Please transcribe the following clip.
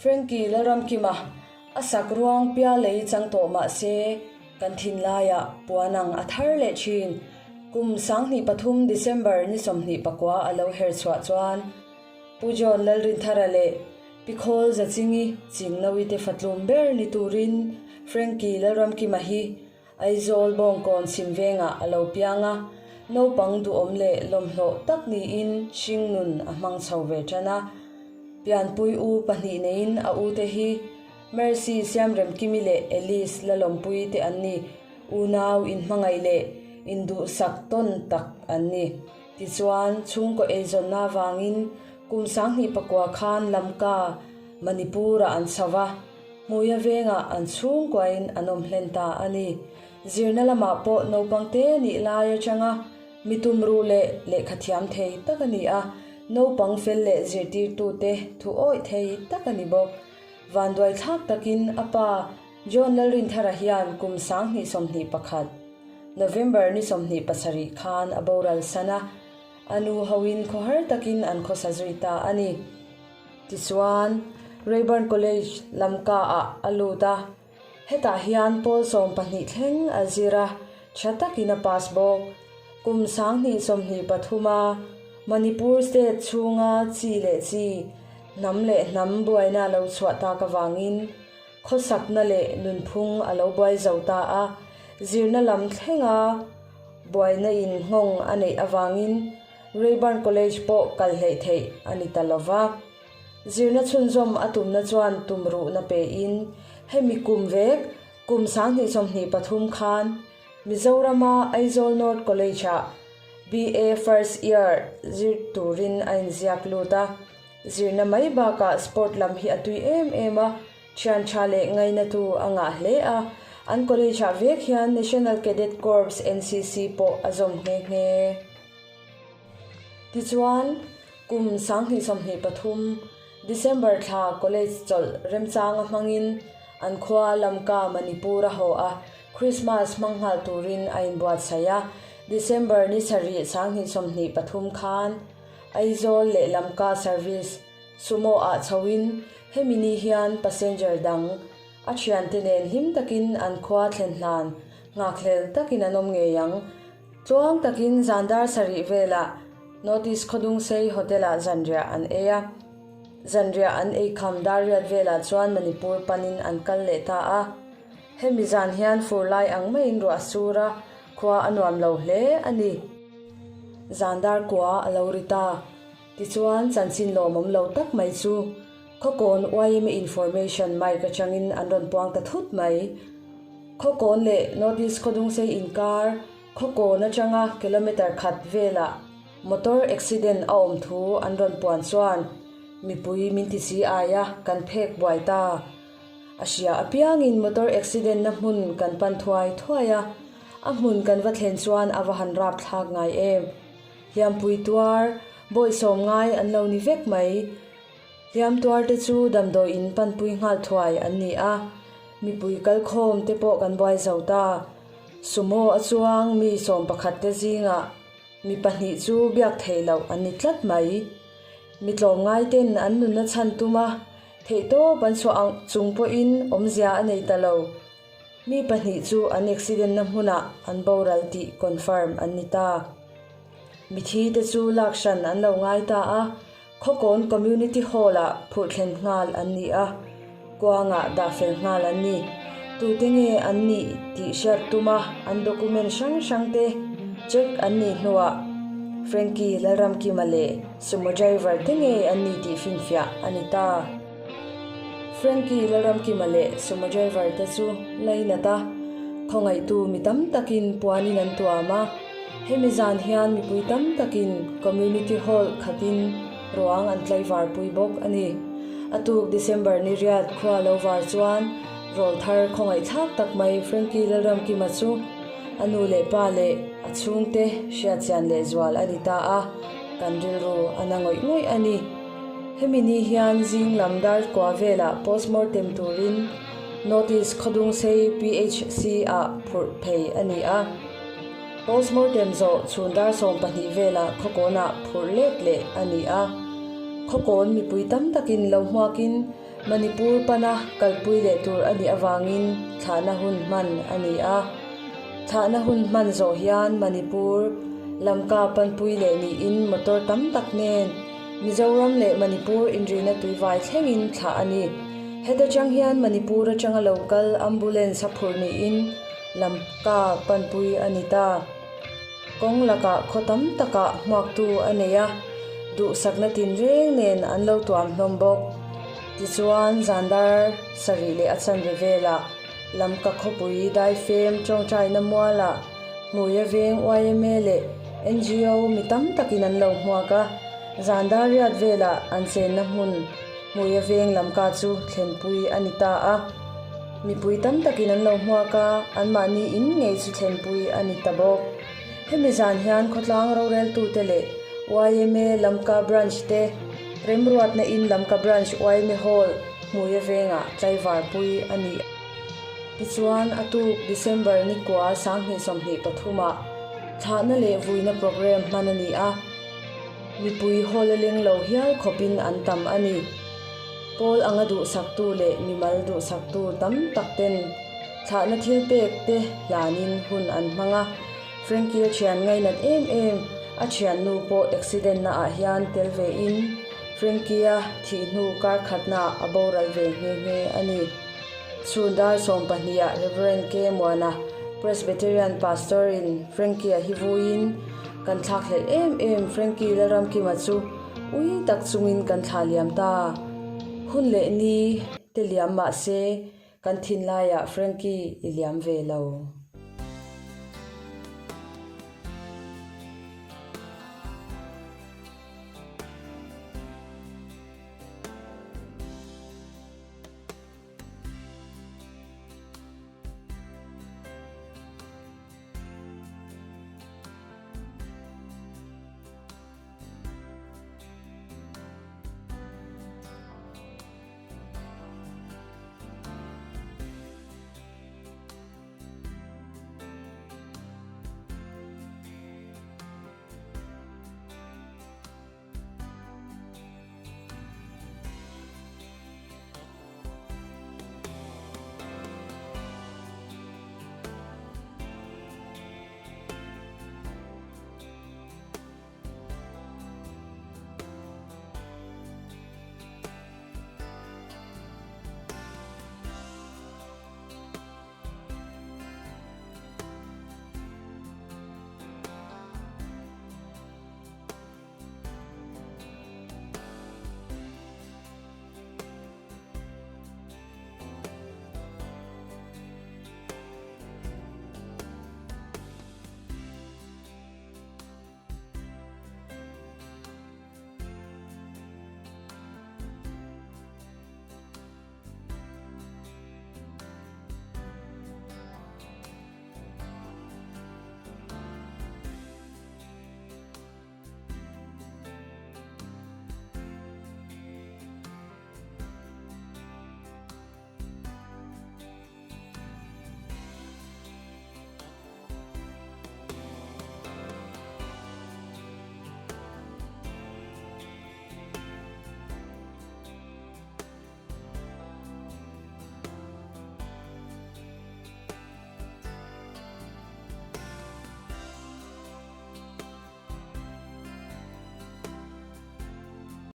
Frankie Lalramkima a sak ruang pia lei chang tawh mah se kan thinlaiah puan ang a thar leh thin. Kum 2003 December ni 29 a lo her chhuah chuan Pu John Lalrinthara leh Pi Khawl Zachingi Chingnawi te fatlum ber ni turin Frankie Lalramkima hi Aizawl Bawngkawn chhim vengah a lo piang a, naupang duhawm leh lawmhlawh tak niin hringnun a hmang chho ve tan a. Pianpui u pahnih neiin a ute hi Mercy Siamremkimi leh Alice Lalawmpuii te an ni, unau inhmangaih leh induhsak tawn tak an ni. Tichuan, chhungkaw eizawnna avangin kum 2009 khan Lamka, Manipur-ah an chho va. Hmuia vengah an chhungkuain an awm hlen ta a ni. Zirna lamah pawh naupang te nih lai atanga mi tumruh leh lehkha thiam thei tak a ni a, naupang fel leh zirtirtute thu awih thei tak a ni bawk. Vanduai thlak takin a pa John Lalrinthara hian kum 2021, November ni 27 khan a boral san a, a nu hoin khawhar takin an khawsa zui ta a ni. Tichuan, Rayburn College Lamka-ah a lut a, hetah hian pawl 12 thleng a zir a, tha takin a pass bawk. Kum 2023 a Manipur state chhunga chi leh chi, hnam leh hnam buaina lo chhuah tak avangin khawsakna leh nunphung a lo buai zo ta a, zirna lam thlenga buaina in nghawng a neih avangin Rayburn College pawh kal hleih theih a ni ta lo va. Zirna chhunzawm a tumna chuan tumruhna pein hemi kum vek kum 2023 khan Mizorama Aizawl North College-ah BA First Year zir turin a inziak lut a. Zirna mai bakah sport lam hi a tui em em a, thian tha leh ngainatu a ngah hle a. An college-ah vek hian National Cadet Corps, NCC, pawh a zawm nghe nghe. Tichuan, kum 2023 December thla college chawlh remchanga hmangin an khua Lamka, Manipur a haw a, Christmas hmang nghal turin a inbuatsaih a. December ni sarih 2023 khan Aizawl leh Lamka service Sumo ah chhoin hemi ni hian passenger dang a thiante nen hlim takin an khua thlen hlan nghakhlel takin an awm ngei ang. Tluang takin zan dar sarih velah Notice Khawdungsei Hotel-ah zanriah an ei a. Zanriah an ei kham dar riat velah chuan Manipur panin an kal leh ta a. Hemi zan hian fur lai ang maiin ruah a sur a, khua a nuam lo hle a ni. Zan dar kua a lo ri ta. Tichuan, chanchin lawmawm lo tak mai chu Khawkawn yma Information mic atangin an rawn puang ta thut mai. Khawkawn leh North East Khawdungsei inkar Khawkawn atanga kilometre khat velah motor accident a awm thu an rawn puan chuan mipui min ti chi ai a, kan phek buai ta. A hria apiangin motor accident na hmun kan pan thuai thuai a, a hmun kan va thlen chuan a va han rap thlak ngai em. Hliampui tuar, bawihsawm ngai an lo ni vek mai. Hliam tuar te chu damdawi in panpui nghal thuai an ni a, mipui kalkhawm te pawh kan buai zo ta. Sumo a chuang mi 11 te zingah mi pahnih chu biak theih loh an ni tlat mai. Mi tlawmngai ten an nunna chhan tum a, theihtawp an chhuah ang chung pawhin awmzia a nei ta lo. Mi pahnih chu an accident na hmunah an boral tih confirm an ni ta. Mithi te chu lak hran an lo ngai ta a, Khawkawn Community Hall-ah phurh thlen nghal an ni a, kuangah dah fel nghal an ni. Tute nge an nih tih hriat tuma an document hrang hrang te check an nih hnuah Frankie Lalramkima leh Sumo driver te ngei an ni tih finfiah a ni ta. Frankie Lalramkima leh Sumo driver te chu lainat a, khawngaihtu mi tam takin puanin an tuam a. Hemi zan hian mipui tam takin Community Hall khatin ruang an tlaivar pui bawk a ni. A tuk December ni riat khua lo var chuan rawl thar khawngaihthlak tak mai Frankie Lalramkima chu a nu leh pa leh a chhungte hriatchian lehzual a ni ta a, kan rilru a na ngawih ngawih a ni. Hemi ni hian zing lam dar kua velah postmortem turin Notice Khawdungsei PHC ah phurh phei a ni a. Postmortem zawh chhun dar 12 velah Khawkawnah phurh let leh a ni a. Khawkawn mipui tam takin lo hmuakin. Manipur pana kalpui leh tur a nih avangin thlahna hun hman a ni a. Thlahna hun hman zawh hian Manipur Lamka panpui leh niin motor tam tak nen Mizoram leh Manipur inrina tuivai thlengin thlah a ni. Heta chang hian Manipur atanga lo kal ambulance a phurh niin Lamka panpui a ni ta. Kawng lakah khaw tam takah hmuaktu a nei a, duhsakna tinreng nen an lo tuam hlawm bawk. Tichuan, zandar sarih leh a chanve velah Lamka khawpui daifem tawngtaina mualah Hmuia veng yma leh ngo mi tam takin an lo hmuak a, zandar riat velah an chenna hmun Hmuia veng Lamka chu thlenpui a ni ta a. Mipui tam takin an lo hmuak a, anmahni in ngei chu thlenpui a ni ta bawk. Hemi zan hian khawtlang roreltute leh yma Lamka Branch te remruatna in Lamka Branch yma Hall Hmuia vengah tlaivarpui a ni. Tichuan, a tuk December nikua 2023 ah thlahna leh vuina programme hman a ni a, mipui hall a leng lo hial khawpin an tam a ni. Pawl anga duhsaktu leh mimal duhsaktu tam tak ten thlahna thil pek te hlanin hun an hmang a, Frankie a thian ngainat em em a thiannu pawh accident na ah hian tel ve in Frankie-a thih hnu kar khatnaah a boral ve nghe nghe a ni. Chhun dar sawmpahnih ah Rev. K. Muana, Presbyterian Pastor in Frankie-a hi vuiin kan thlakhlelh em em Frankie Lalramkima chu ui tak chungin kan thlah liam ta. Hun leh ni te liam mah se kan thinlaiah Frankie i liam ve lo.